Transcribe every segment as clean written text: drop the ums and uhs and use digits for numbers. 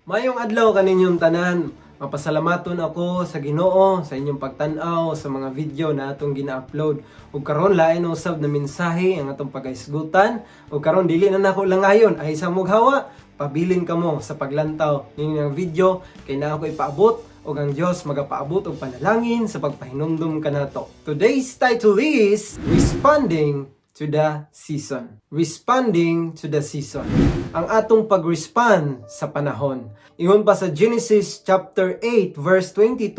Maayong adlaw kaninyong tanan. Mapasalamaton ako sa Ginoo sa inyong pagtan-aw sa mga video na atong gina-upload. Ug karon lain usab na mensahe ang atong pagahisgutan. Ug karon dili na nako langayon ay sa mughawa. Pabilin kamo sa paglantaw nining video kay naa ko ipaabot ug ang Dios magapaabot og panalangin sa pagpahinumdum kanato. Today's title is Responding to the Season. Responding to the season. Ang atong pag-respond sa panahon. Ingon pa sa Genesis chapter 8 verse 22,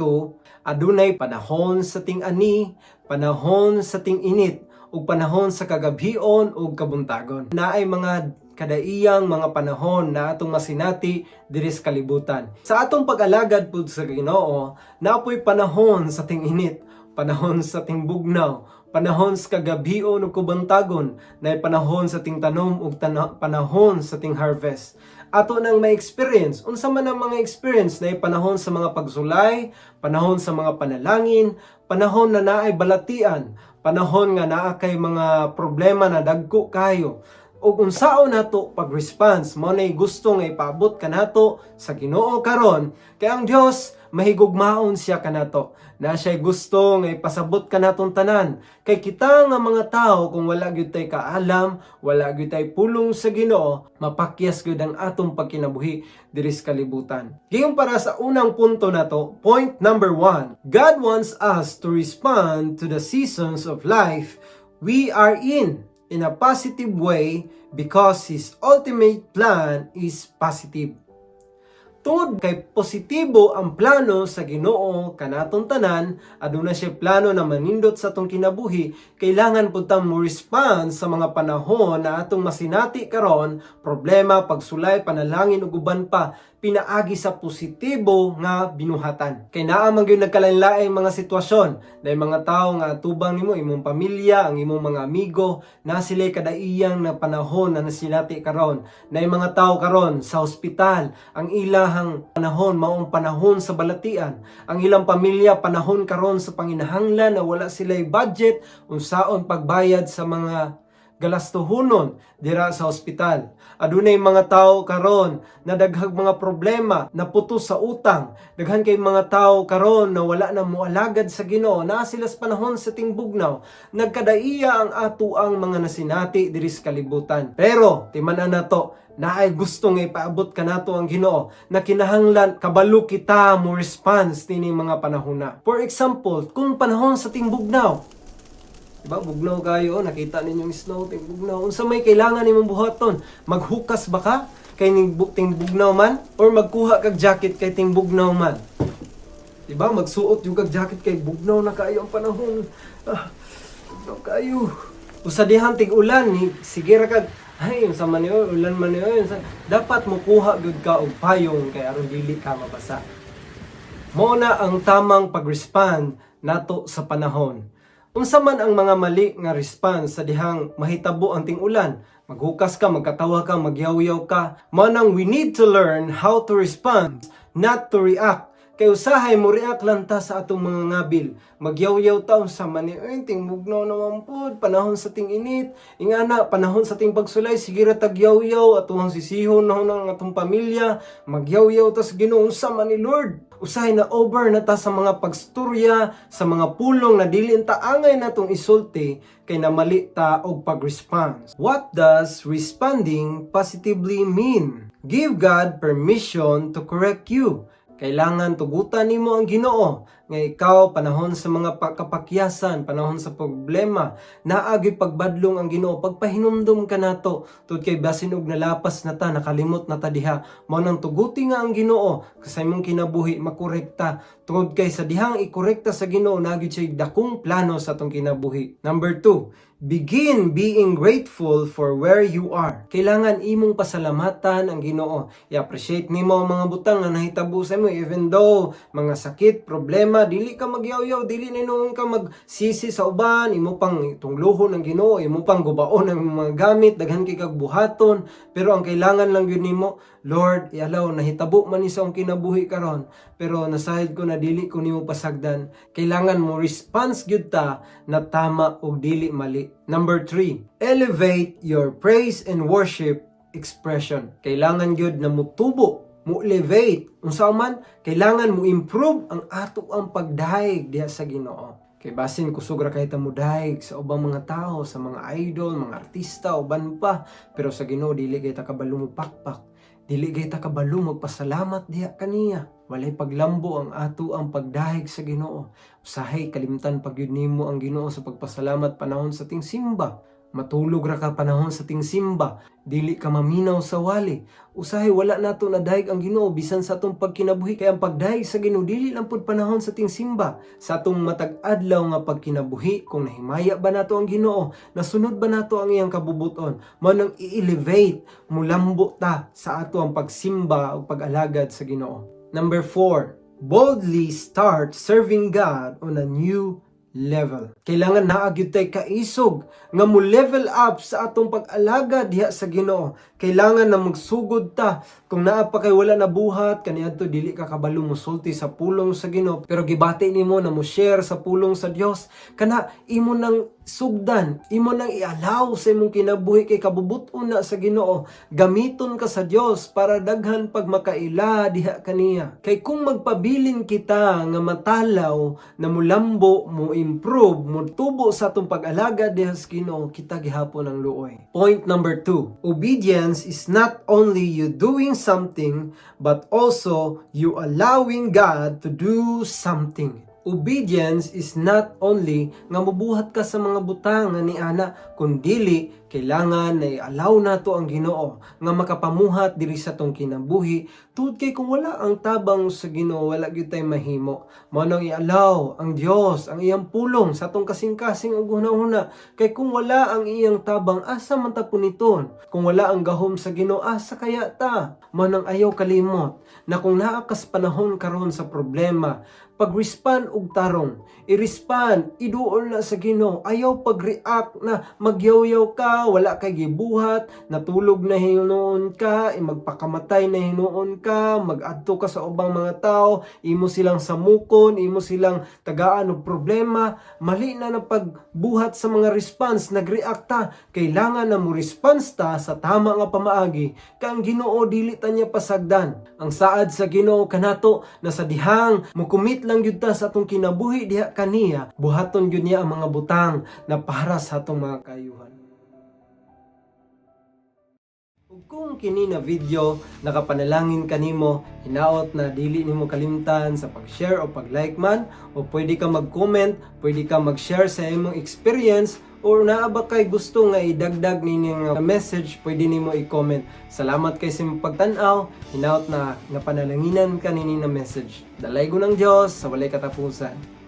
adunay panahon sa ting-ani, panahon sa ting-init, ug panahon sa kagabhion ug kabuntagon. Naay mga kadaiyang mga panahon na atong masinati diri sa kalibutan. Sa atong pag-alagad pud sa Ginoo, naa poy panahon sa ting-init, panahon sa tingbugnaw, panahon sa kagabhion ug kabuntagon, na panahon sa tingtanom ug panahon sa ting harvest. Ato nang ma-experience, unsa man ang mga experience na panahon sa mga pagsulay, panahon sa mga panalangin, panahon na naay balatian, panahon nga naa kay mga problema na dagko kayo. Ug unsaon nato pag-response, mao nay gusto nga ipaabot kanato sa Ginoo karon, kay ang Dios mahigugmaon siya kanato. Na siya gusto nga ipasabot kanatong tanan. Kay kita nga mga tao, kung wala gyud tay kaalam, wala gyud tay pulong sa Ginoo, mapakyas gyud ang atong pagkinabuhi diri sa kalibutan. Gayong para sa unang punto nato, point number 1. God wants us to respond to the seasons of life we are in a positive way because His ultimate plan is positive. Tungod kay positibo ang plano sa Ginoo kanatong tanan, aduna siya plano na manindot sa atong kinabuhi, kailangan pud ta mo respond sa mga panahon na atong masinati karon, problema, pagsulay, panalangin ug uban pa, pinaagi sa positibo nga binuhatan. Kay naa man gyud nagkalain-laing mga sitwasyon, na mga tawo nga atubang nimo, imong pamilya, ang imong mga amigo, na sila'y kadaiyang na panahon na nasinati karon. Na mga tawo karon sa ospital, ang ilahang panahon maong panahon sa balatian. Ang ilang pamilya panahon karon sa panginahanglan na wala sila'y budget unsaon pagbayad sa mga galastuhonon dira sa ospital. Adunay mga tao karon na daghang mga problema, naputos sa utang. Daghan kay mga tao karon na wala na moalagad sa Ginoo, naa sila sa panahon sa tingbugnaw. Nagkadaiya ang ato ang mga nasinati diri sa kalibutan. Pero timan-an nato, naay gusto nga ipaabot kanato ang Ginoo na kinahanglan kabalo kita mo response tining mga panahon na. For example, kung panahon sa tingbugnaw, diba? Bugnaw kayo, nakita ninyong snow, tingbugnaw. Unsa may kailangan nimong buhaton? Maghukas ba ka kay ning tingbugnaw man or magkuha kag jacket kay tingbugnaw man? Diba? Magsuot yung kag jacket kay bugnaw na kayo ang panahon. Ah, bugnaw kayo. Usa dihang tig-ulan ni sige ra kag ay unsa man niyo, ulan man niyo, dapat mokuha gyud ka og payong kay aron dili ka mabasa. Mao na ang tamang pag-respond nato sa panahon. Unsa man ang mga mali nga response sa dihang mahitabo ang ting-ulan? Maghukas ka, magkatawa ka, magyawyaw ka. Mao nang we need to learn how to respond, not to react. Kay usahay mo react lang ta sa atong mga ngabil. Magyawyaw ta, unsa man ni ay tingbugnaw naman pod, panahon sa ting-init. Ingana panahon sa ting pagsulay, sige ra tagyaw-yaw atuang sisihon na ang atong pamilya. Magyawyaw ta sa Ginoo, unsa man ni Lord. Usahay na over na ta sa mga pagstorya, sa mga pulong na dili ta angay natong isulti kay namali ta og pag-response. What does responding positively mean? Give God permission to correct you. Kailangan tugutan nimo ang Ginoo nga ikaw panahon sa mga kapakyasan, panahon sa problema, naa gyud pagbadlong ang Ginoo, pagpahinumdum kanato, tud kay basin og nalapas na ta, nakalimot na ta diha. Mao nang tuguti nga ang Ginoo sa imong kinabuhi makorekta. Tungod kay sa dihang ikorekta sa Ginoo, naa gyud siya dakong plano sa atong kinabuhi. Number 2, begin being grateful for where you are. Kailangan imong pasalamatan ang Ginoo. I-appreciate nimo ang mga butang nga nahitabo sa imo even though mga sakit, problema, dili ka magyawyaw, dili na hinuon ka magsisi sa uban, imo pang tungluhon ang Ginoo, imo pang gubaon ang mga gamit, daghan kay kag buhaton, pero ang kailangan lang gyud nimo, "Lord, i-allow nahitabo man ni sa akong kinabuhi karon, pero nasayod ko na dili ko nimo pasagdan." Kailangan mo response gyud ta na tama ug dili mali. Number 3, elevate your praise and worship expression. Kailangan gyud na mutubo, mo elevate. Unsa man, kailangan mo improve ang ato ang pagdayeg diha sa Ginoo. Kay basin kusog ra kay ta mudayeg sa ubang mga tao, sa mga idol, mga artista, uban pa. Pero sa Ginoo dili kay ta kabalo mo pakpak. Dili kay ta kabalo magpasalamat diha kaniya. Walay paglambo ang ato ang pagdayeg sa Ginoo. Usahay kalimtan pag yun nimo ang Ginoo sa pagpasalamat panahon sa tingsimba. Matulog ra ka panahon sa tingsimba, dili ka maminaw sa wali. Usahay wala nato nadayeg ang Ginoo bisan sa atong pagkinabuhi, kay ang pagdayeg sa Ginoo dili lang pud panahon sa tingsimba. Sa atong matag adlaw nga pagkinabuhi, kung nahimaya ba nato ang Ginoo, nasunod ba nato ang iyang kabubuton, mao nang i-elevate, mulambo ta sa ato ang pagsimba o pag-alagad sa Ginoo. Number 4, boldly start serving God on a new level. Kailangan naa gyud tay kaisog nga mo level up sa atong pag-alagad diha sa Ginoo. Kailangan na magsugod ta. Kung naa pa kay wala na buhat kaniadto, dili ka kabalo mosulti sa pulong sa Ginoo, pero gibati nimo na mo share sa pulong sa Dios, kana imo nang sugdan, imo nang i-allow sa imong kinabuhi kay kabubut-on na sa Ginoo. Gamiton ka sa Dios para daghan pag makaila diha kaniya. Kay kung magpabilin kita nga matalaw na mulambo, mo improve, mo tubo sa atong pag-alagad diha sa Ginoo, kita gihapon ang luoy. Point number 2. Obedience is not only you doing something, but also you allowing God to do something. Obedience is not only nga mubuhat ka sa mga butang nga niana, kundili kailangan na i-allow nato ang Ginoo nga makapamuhat diri sa tong kinabuhi, tungod kay kung wala ang tabang sa Ginoo, wala gyud tay mahimo. Mao nang i-allow ang Dios ang iyang pulong sa atong kasing-kasing ug hunahuna, kay kung wala ang iyang tabang, asa man ta puniton? Kung wala ang gahom sa Ginoo, asa kaya ta? Mao nang ayaw kalimot na kung naa kas panahon karon sa problema, pag-respond og tarong, i-respond, iduol na sa Ginoo. Ayaw pag-react na magyawyaw ka, wala kay gibuhat, natulog na hinuon ka, magpakamatay na hinuon ka, mag-adto ka sa ubang mga tao, imo silang samukon, imo silang tagaan og problema. Mali na na pagbuhat sa mga response, nag-react ta. Kailangan na mo response ta sa tama nga pamaagi, kay ang Ginoo dili ta niya pasagdan. Ang saad sa Ginoo kanato na sa dihang mo commit lang gyud ta sa atong kinabuhi diha kaniya, buhaton gyud niya ang mga butang na para sa atong mga kayuhan. Ug kung kini na video nakapanalangin kanimo, hinaot na dili nimo kalimtan sa pag-share o pag-like man, o pwede ka mag-comment, pwede ka mag-share sa imong experience, or naa ba kay gusto nga idagdag nini nga message, pwede nimo i-comment. Salamat kay sa imong pagtan-aw, hinaot na napanalanginan ka nini na message. Dalaygon ang Dios sa walay katapusan.